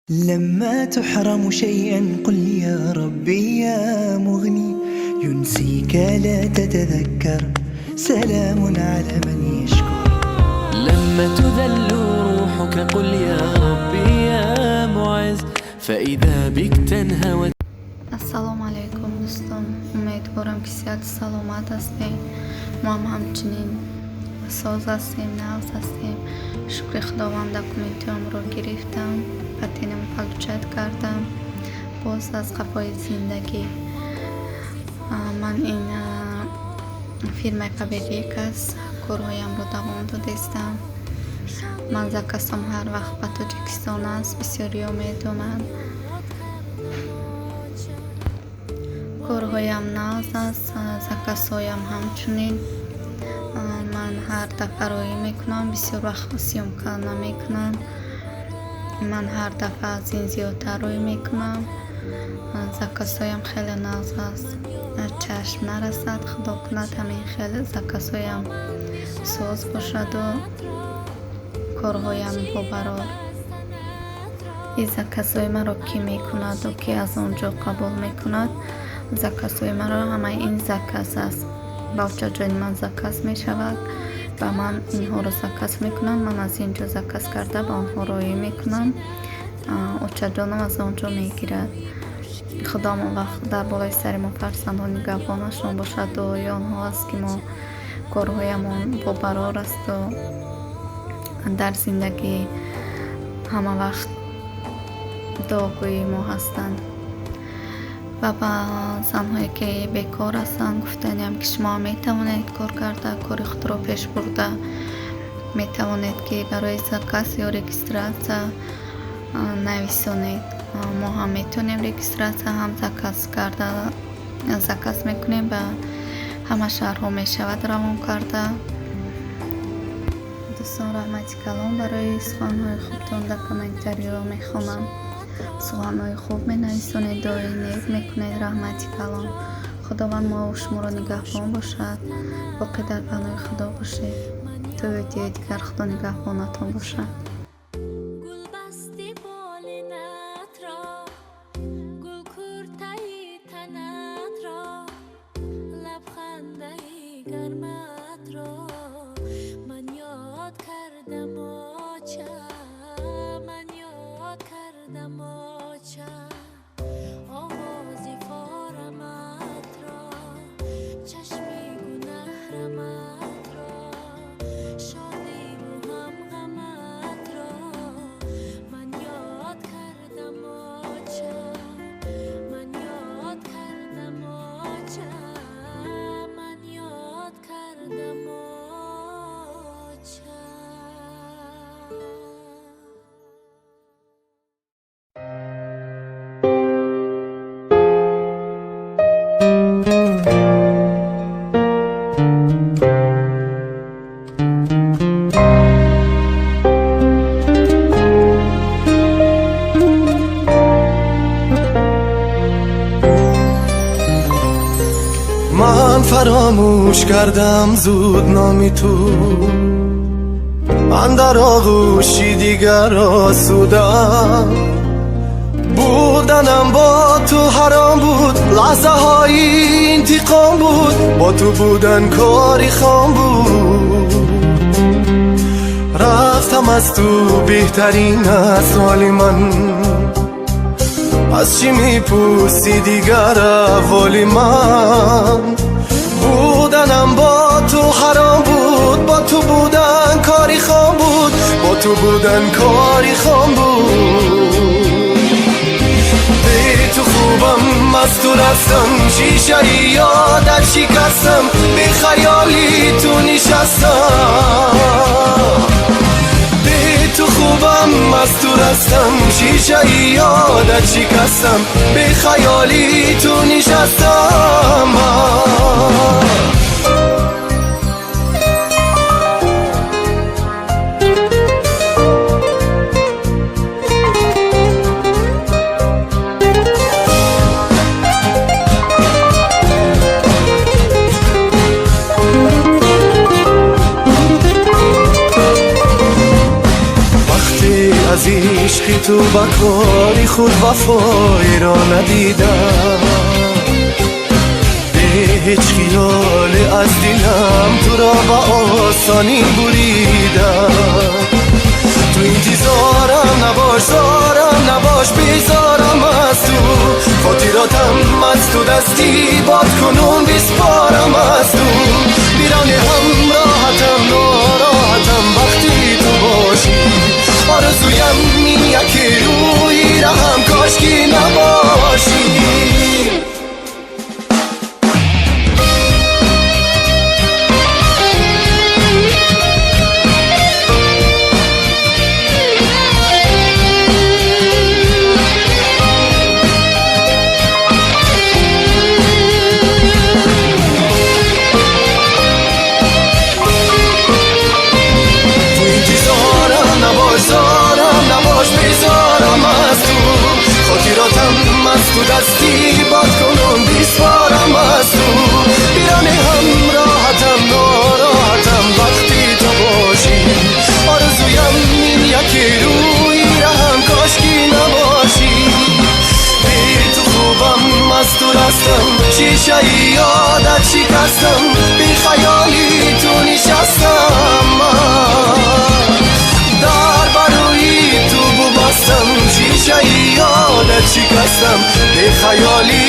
لما تحرم شيئا قل يا ربي يا مغني ينسيك لا تتذكر سلام على من يشكر. لما تذل روحك قل يا ربي يا معز فإذا بك تنهى. Ассалому алайкум, дӯстон, умедворам, ки сиҳату саломат ҳастем. Мо ҳам ҳамчунин соз ҳастем, нағз ҳастем. Шукри Худованд, документиамро гирифтам, патентам получать кардам. Боз аз қафои зиндагӣ. Ман ин фирмаи Фаберлик аст, корҳоямро давом додистам. Ман заказам ҳар вақт ба Тоҷикистон аст, бисёриҳо медонанд. Корҳоям нағз аст, заказҳоям ҳамчунин. Ман ҳар дафъа роҳӣ мекунам, бисёр вақт съёмка намекунам. Ман ҳар дафъа аз ин зиёдтар роҳӣ мекунам. Заказҳоям хеле нағз аст, чашм нарасад. Худо кунад, ҳамин хел заказҳоям соз бошаду корҳоям бобарор. Ин заказҳои маро кӣ мекунаду ки аз он ҷо қабул мекунад заказҳои маро? Ҳамаи ин заказ аст. Ба очаҷони ман заказ мешавад ва ман инҳоро заказ мекунам. Ман аз ин ҷо заказ карда, ба онҳо роҳӣ мекунам, очаҷонам аз он ҷо мегирад. Худо он вақт дар болои сари мо фарзандҳо нигаҳбонашон бошад. Дуои онҳо аст, ки мо корҳоямон бобарор асту дар зиндагӣ ҳама вақт дуогӯи мо ҳастанд. Ва ба занҳое, ки бекор ҳастанд, гуфтаниам, ки шумо метавонед кор карда, кори худро пеш бурда метавонед, ки барои заказ ё регистрация нависонед. Мо ҳам метавонем регистрация, ҳам заказ карда, заказ мекунем, ба ҳама шаҳрҳо мешавад равон карда. Дӯстон, раҳмати калон барои суханҳои хубтон дар комментариҳо. Мехонам, суханҳои хуб менависонед, дуои нек мекунед. Раҳмати калон. Худованд мо шуморо нигаҳбон бошад. Боқӣ дар паноҳи Худо бошед. То видеои дигар, Худо нигаҳбонатон бошад. Гулбасти болинатро, гулкуртаи танатро, лабхандаи гарматро ман ёд кардам, оча, ман ёд кардам, оча. Овози фораматро, чашми гунаҳраматро, шодиву ҳамғаматро ман ёд кардам, оча, ман ёд кардам, оча, ман ёд кардам, оча. Ман фаромӯш кардам зуд номи ту, андар оғӯши дигар осудам. Буданам бо ту ҳаром буд, лаҳзаҳои интиқом буд, бо ту будан кори хом буд. Рафтам аз ту, беҳтарин аст ҳоли ман. Аз чӣ мепурсӣ дигар аҳволи ман? Буданам бо ту ҳаром буд, бо ту будан кори хом буд, бо ту будан кори хом буд. Бе ту хубам, аз ту рафтам, шишаи ёдат шикастам, бе хаёли ту нишастам. Бе ту хубам, аз ту растам, шишаи ёдат шикастам, бе хаёли ту нишастам. Вақте аз ишқи ту Ту ба кори худ вафоиро надидам. Бе ҳеҷ хиёле аз дилам туро ба осонӣ буридам. Ту интизорам набош, зорам набош, безорам аз ту. Хотиротам аз ту дасти бод кунун биспорам аз ту. Бирони ҳам роҳатам, нороҳатам вақти ту бошӣ. Орзуям ин яке рӯи раҳам кошки набошӣ. Ту интизорам набош, зорам набош, безорам аз ту. Хотиротам аз ту дасти бод кунун биспорам аз ту. Бирони ҳам роҳатам, нороҳатам вақти ту бошӣ. Орзуям ин яке рӯи раҳам кошки набошӣ. Бе ту хубам, аз ту растам, шишаи ёдат шикастам, бехаёли ту нишастам ман. Дар барои ту бубастам, шишаи ёдат шикастам, бехаёли